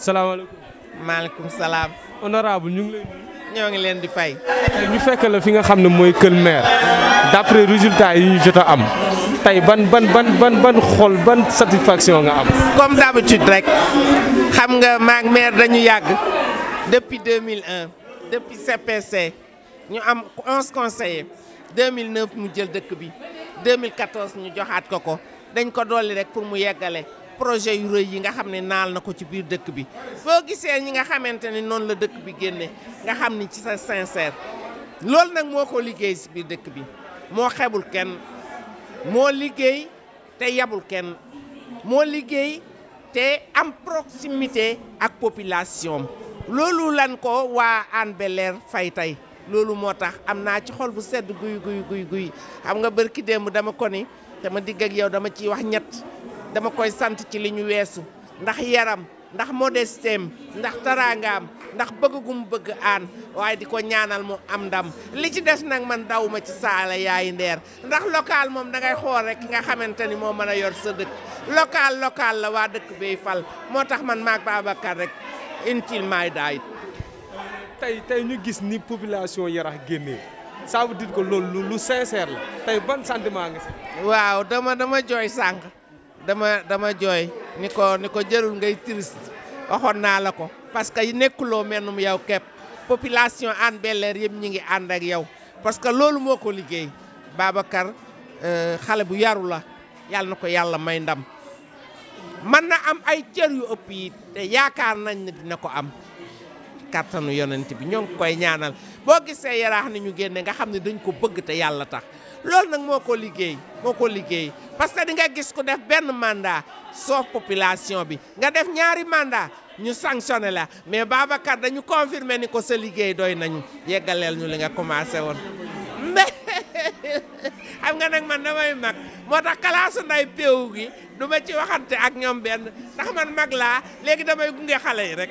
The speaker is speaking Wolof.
salaamaaleykum. maaleykum salaam. honorable ñu ngi lay nuyu. ñoo ngi leen di fay. ñu fekk la fi nga xam ne mooy Kër Maire d'après résultat yi ñu jot a am tey ban xol ban satisfaction nga am. comme d'habitude rek xam nga maag maire dañu yàgg depuis 2001 depuis CPC ñu am 11 conseillers 2009 mu jël dëkk bi 2014 ñu joxaat ko dañ ko dolli rek pour mu yeggale projet yu rëy yi nga xam ne naal na ko ci biir dëkk bi boo gisee ñi nga xamante ni noonu la dëkk bi génne nga xam ni ci sa sincère loolu nag moo ko liggéey si biir dëkk bi moo xebul kenn moo liggéey te yabul kenn moo liggéey te am proximité ak population loolu lan ko waa Hann Bel-Air fay tey loolu moo tax am naa ci xol bu sedd guy xam nga bërki démb dama ko ni dama digg ak yow dama ciy wax ñett dama koy sant ci li ñu weesu ndax yaram ndax modestem ndax taraangaam ndax bëgg gu mu bëgg Hann waaye di ko ñaanal mu am ndam li ci des nag man dawuma ci saala yaayi ndeer ndax local moom da ngay xool rek ki nga xamante ni moo mën a yor sa dëkk local la waa dëkk bay fal moo tax man maag Babacar rek intil maay daayit tey ñu gis ni population Yarax génnee ça veut dire que loolu lu sincère la tey ban sentiment nga si. waaw dama jooy sànq dama jooy ni ko jërul ngay triste waxoon naa la ko parce que nekkuloo mennum yow képp population Hann Bel-Air yëpp ñi ngi ànd ak yow parce que loolu moo ko liggéey Babacar xale bu yaru la yàlla na ko yàlla may ndam mën na am ay cër yu ëpp yi te yaakaar nañ ne dina ko am kàttanu yonent bi ñoo ngi koy ñaanal boo gisee Yaraax ni ñu génne nga xam ne dañ ko bëgg te yàlla tax loolu nag moo ko liggéey parce que di nga gis ku def benn mandat soof population bi nga def ñaari mandat ñu sanctionné la mais Babacar dañu confirmer ni ko sa liggéey doy nañu yeggaleel ñu li nga commencé woon xam nga nag man damay mag moo tax kalaasu nday péew gi du ma ci waxante ak ñoom benn ndax man mag laa léegi damay gunge xale yi rek